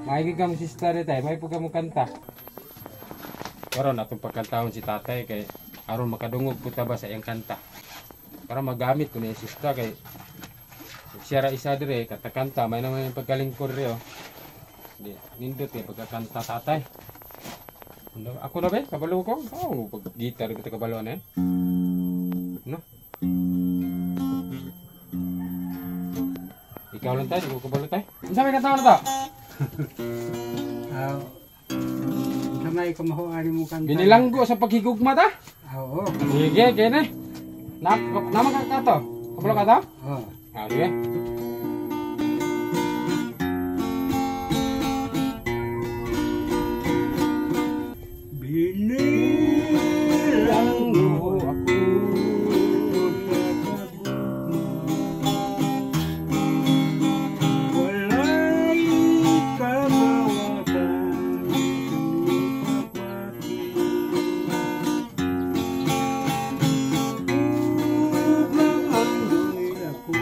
Maigi ka mo sista rin tay, may ka mo kanta. Karon atong pagkantahon si tatay kay aron makadungog po ta ba sa iyang kanta. Para magamit ko ni sista kay siya ra isa dire katakanta may naman yung pagkalingkod re oh. Di nindot eh pagkakanta tatay. Ako na ba? Kabalo ko? Oh, pag gitar ko kabalo na eh. No? Ikaw lang tayo, di ko kabalo tayo. Unsa may kanta na to? Unsa may kamahuan mo kanta? Binilanggo sa paghigugma ta? Oo. Sige, kene. Nama ka to? Kabalo ka to? Oo. Ah, sige. Binilanggo ako sa kagugma, wala'y kabawasan pagpapakit. Ug maandoy ako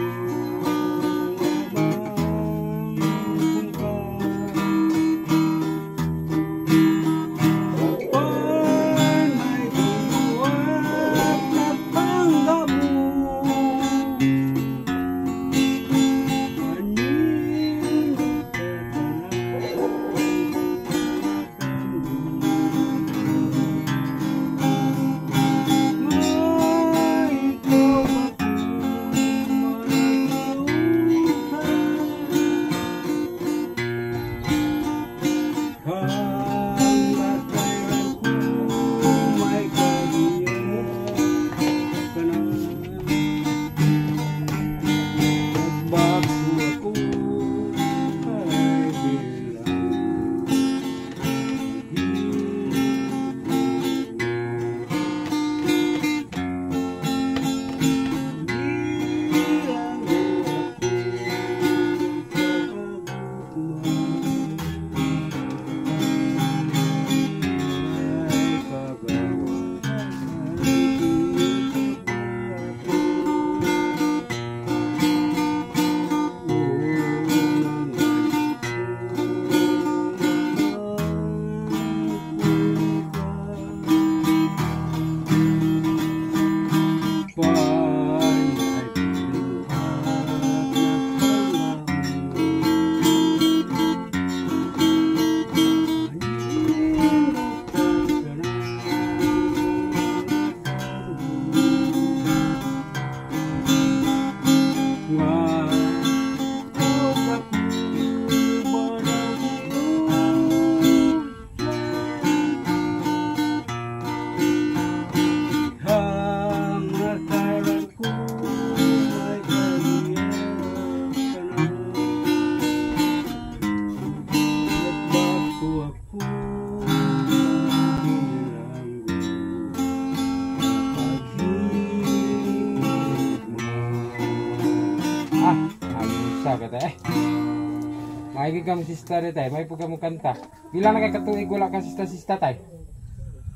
Maigi ka mo sista rin tay, may ka mo kanta. Pila na kay katuig wala ka sista-sista tay?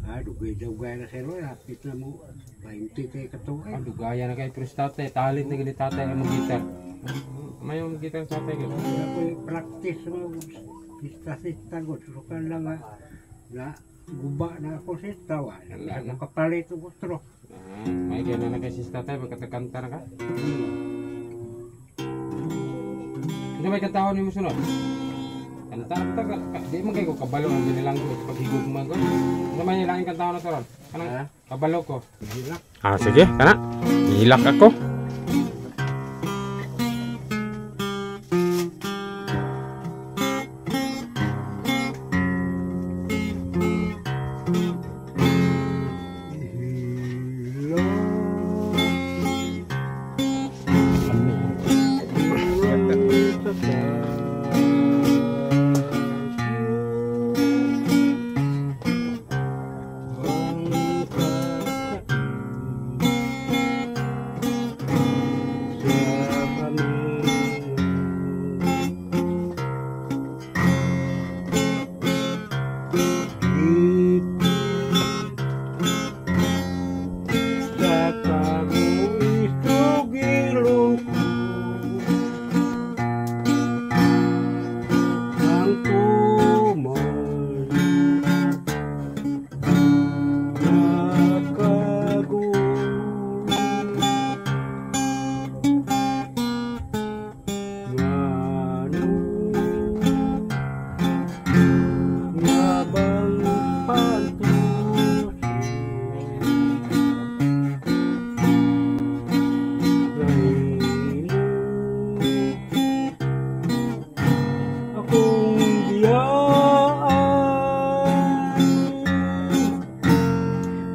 Ah, dugay-dugay na sir, hapit na mo 20 kay katuig. Ah, dugaya na kay pero tatay, talent na gani tatay ang gitar. May ang gitar sa tatay gani. Ako practice mo sista-sista ko, sukan lang na guba na ako sista wa. Wala na kapalit og otro. Ah, may gana na kay sista tay pagkakanta na ka. Ano may kantahon nimo sunod? Kanta na ka, di man kay ko kabalo ang binilanggo sa paghigugma ko. Ano may laing kantahon na to ron? Kanang kabalo ko. Hilak. Ah, sige, kana. Hilak ako. Akong biyaan.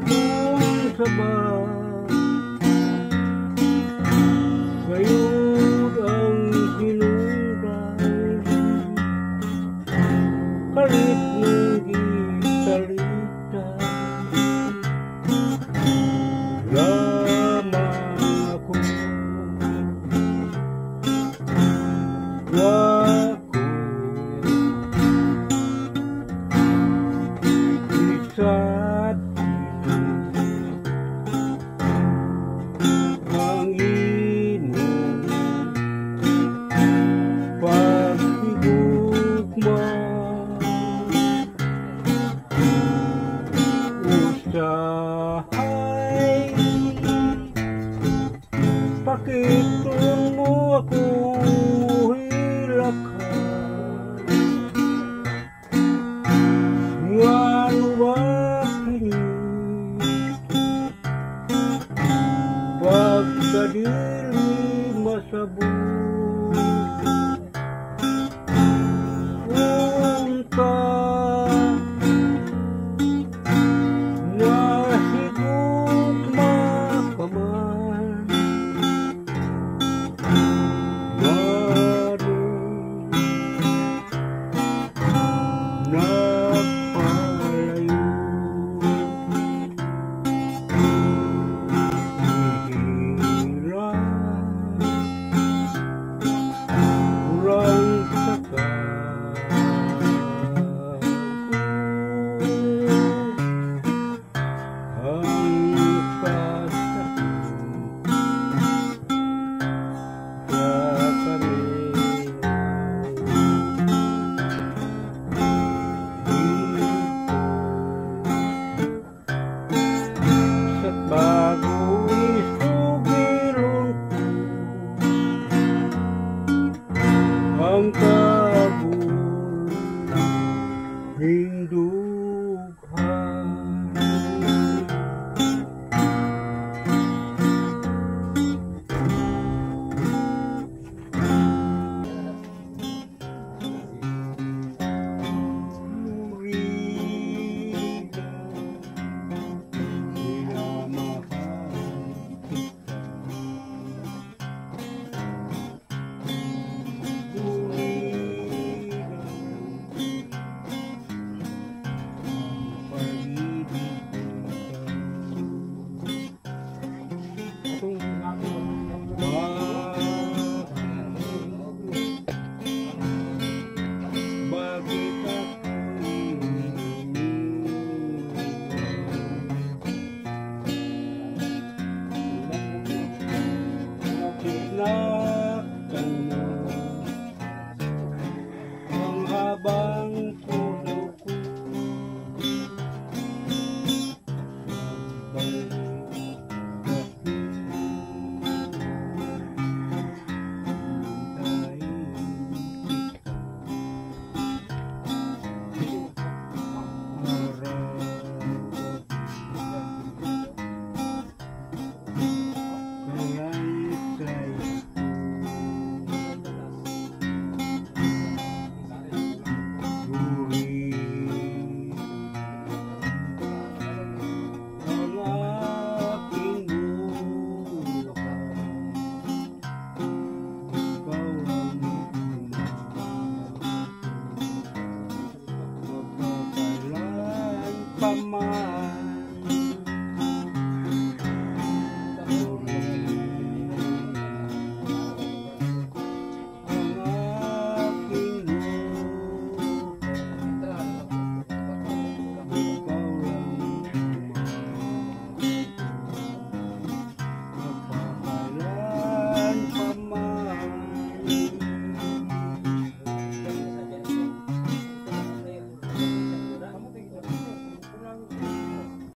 Kung sa ba gayud ang hinungdan, kalit mong gitalitan lamang ako. Wa ko isa.